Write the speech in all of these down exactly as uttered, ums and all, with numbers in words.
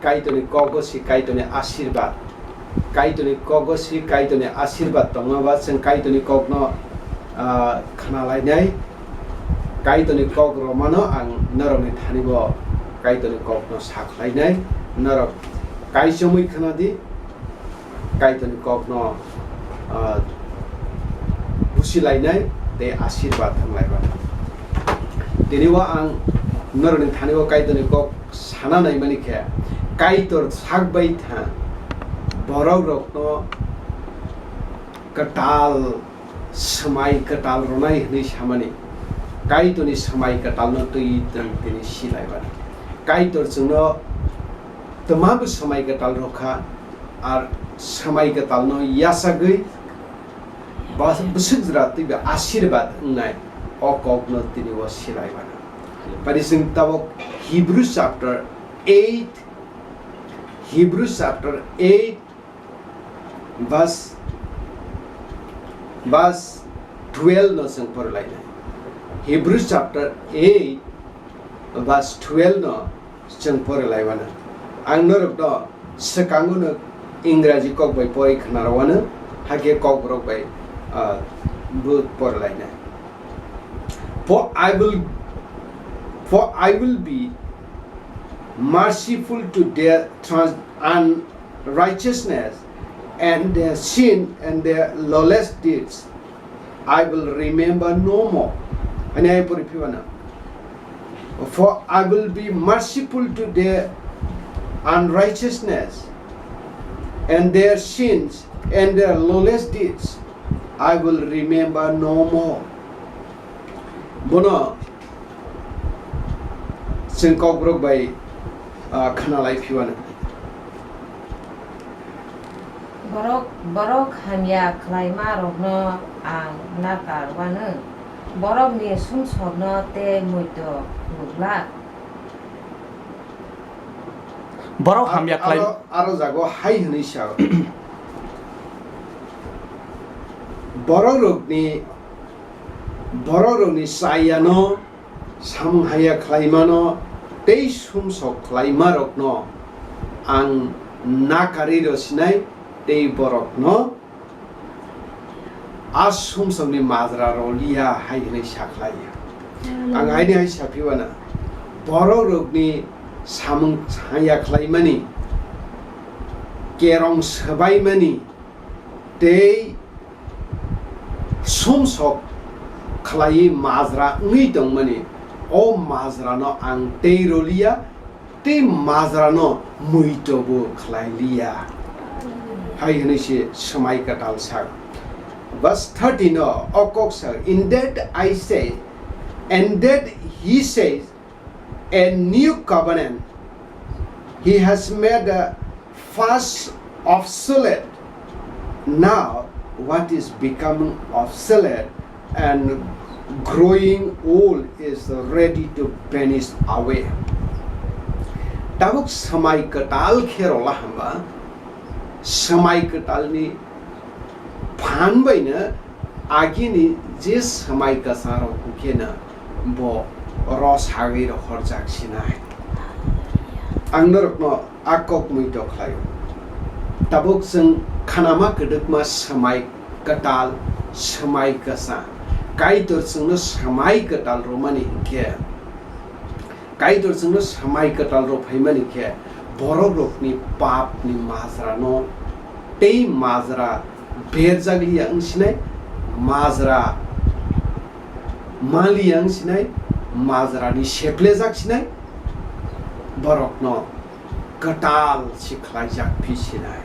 Kaitorni kogo si Kaitorni asirbat. Kaitorni kogo si Kaitorni asirbat tongma ba chwng Kaitorni kokno, ah, khnalainai. Kaitorni kok romano ang norokni thani bo Kaitorni kokno sakhlainai. Norok kaichomwi khna di. Kaitorni kokno, ah, busilainai tei asirbat wnglaimani. Tini o ang norokni thani o Kaitorni kok sana naimani khe, Kaitor sak bai tha borok rokno kwtal, swmai kwtal rwnai hwnwi samani, Kaitorni swmai kwtalno twi twng tini silaimani. Kaitor chwngno twma bo swmai kwtal rwkha, ar swmai kwtalno yachagwi bas-, bwswk jora twibo asirbat wngnai o kokno tini o silaimani. Pari chwng tabok Hebrews chapter eight, Hebrews chapter eight, verse, verse twelve no chwng porilainai. Hebrews chapter eight, verse twelve no chwng porilaimano. Ang norokno swkango no Ingraji kok bai pori khnarwano, hakhe kokborok bai, ah, bo porilainai. For I will, for I will be merciful to their trans-, unrighteousness, and their sin and their lawless deeds I will remember no more. Ani ai pori phibana. For I will be merciful to their unrighteousness, and their sins and their lawless deeds I will remember no more. Bono chwng kokborok bai, ah, khna lai phiwano. Borok, borok hamya khlaima rokno ang nakar wano, borokni sumsokno tei muitu nukla. Borok hamya khlai- aro, aro jago hai hwnwi sa, borok rokni, borok rokni chayano samung haya khlaimano tei sumsok khlaimarokno ang nakarwi rw sinai tei borokno a sumsokni majra rw liya hai hwnwi sa khlai ya. Ang haini hai sa phiwana, borokrokni samung haya khlaimani, kerong swbaimani tei sumsok khlaiwi majra wngwi tongmani, o majrano ang tei rw liya, tei majrano muitu bo khlai liya, hai hwnwi se Swmai Kwtal sak. Verse thirteen o o kok sak, "Indeed I say, indeed he says, a new covenant he has made a past obsolete. Now what is becoming obsolete and growing old is ready to vanish away." Tabuk Swmai Kwtal khe rwla hwnba, Swmai Kwtalni phan baino agini je swmai kwcharok hwnkhe no bo rw sagwi rohorjak sinai. Ang norokno a kok muitu khlaio. Tabuk chwng khanama kwdwkma Swmai Kwtal, Swmai Kwchang. Kaitor chwngno Swmai Kwtal rwmani hinkhe, Kaitor chwngno Swmai Kwtal rw phaimani khe, borokrokni papni majrano tei majra berjak liya wng sinai, majra ma liya wng sinai, majrani seplejak sinai, borokno kwtal se khlaijak phi sinai.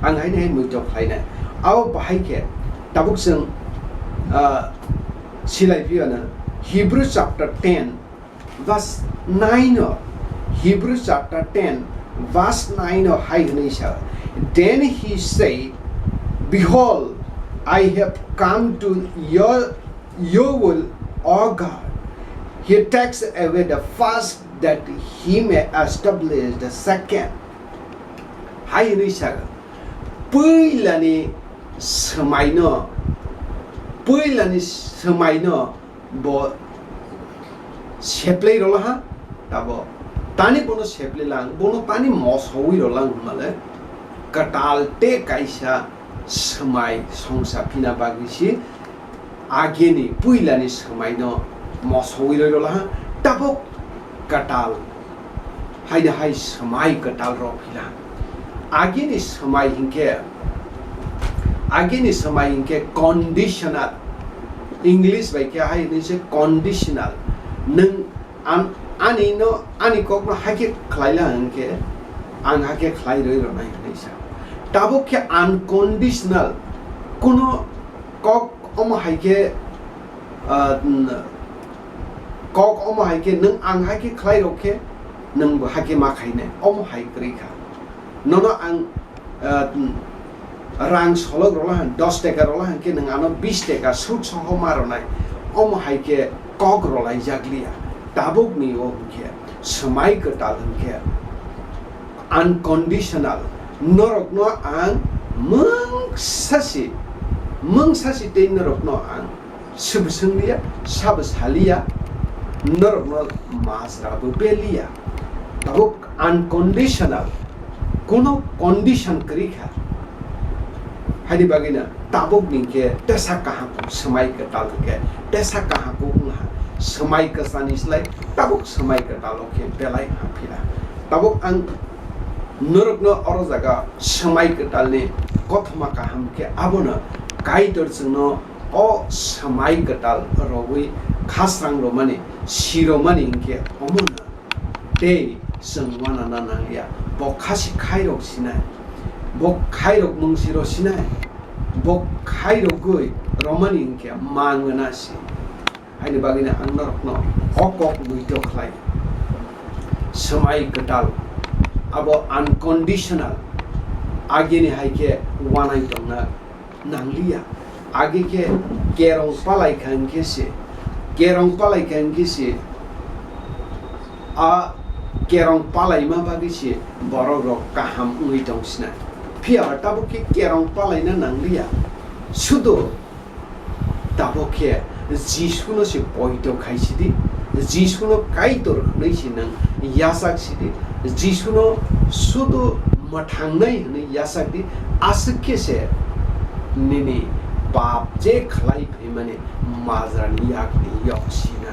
Ang haini hai muitu khlainai. Abo bahai khe tabuk chwng, ah, silai phiyano Hebrew chapter ten verse nine o, Hebrew chapter ten verse nine o hai hwnwi sa, "Then he said, Behold, I have come to your, your will, O God. He takes away the first that he may establish the second." Hai hwnwi sa, puilani swmaino, puilani swmaino bo seplai rwlaha, tabo Tani bono seple lang, bono tani mosowi rw lang hwnmale, kwtal tei kaisa swmai songsa phina bagwi se agini puilani swmaino mosowi rw laha, tabuk kwtal haino hai swmai kwtal rw phila. Agini swmai hinkhe, agini swmai hinkhe conditional, English bai khe hai hinwi se conditional, nwng An-, ani no, ani kok no hakhe khlai la hwn khe, ang hakhe khlai rwi rwnai hwnwi sa. Tabuk khe unconditional, kuno kok omo hai khe, ah, n-, kok omo hai khe nwng ang hakhe khlai rw khe, nwng bo hakhe ma khainai, omo hai kwrwi kha. Nono ang ah, rang solok rwla hwn, dos teka rwla hwn khe nwng ano bis teka sut soho ma rwnai. Omo hai khe kok rwlaijak liya. Tabuk ni o hwn khe swmai kwtal hwn khe unconditional. Norok no ang mungsa si, mungsa si tei norok no ang Sibwswng liya, sabo saliya, norokno majra bo beliya. Tabuk unconditional, kuno condition kwrwi kha. Haini bagwino tabuk ni khe tesa kaham swmai kwtal khe, tesa kaham wngha, swmai kwchani slai tabuk swmai kwtal o khe belai hamphila. Tabuk ang norokno oro jaga swmai kwtal ni kothoma kaham khe abono Kaitor chwngno O swmai kwtal rogwi khasrang romani, si romani hinkhe omono tei chwng uanana nangya. Bo khasi khairok sinai, bo khairok mungsiro sinai, bo khairogwi romani hinkhe mangwna si. Haini bagwino ang norokno o kok muitok khlai. Swmai kwtal, abo unconditional, agini hai khe uanai tongna nangliya. Age khe kerong palai kha hinkhe se, kerong palai kha hinkhe se, a kerong palaima bagwi se borok rok kaham wngwi tong sinai. Phiya ba tabuk khe kerong palaina nangliya. Sudo tabuk khe Jisuno se poito khai sidi, Jisuno Kaitor hwnwi se nwng yachak sidi, Jisuno sudu mwthangnai hwnwi yachak di, aswk khe se nini pap je khlai phaimani majrani yakni yok sino.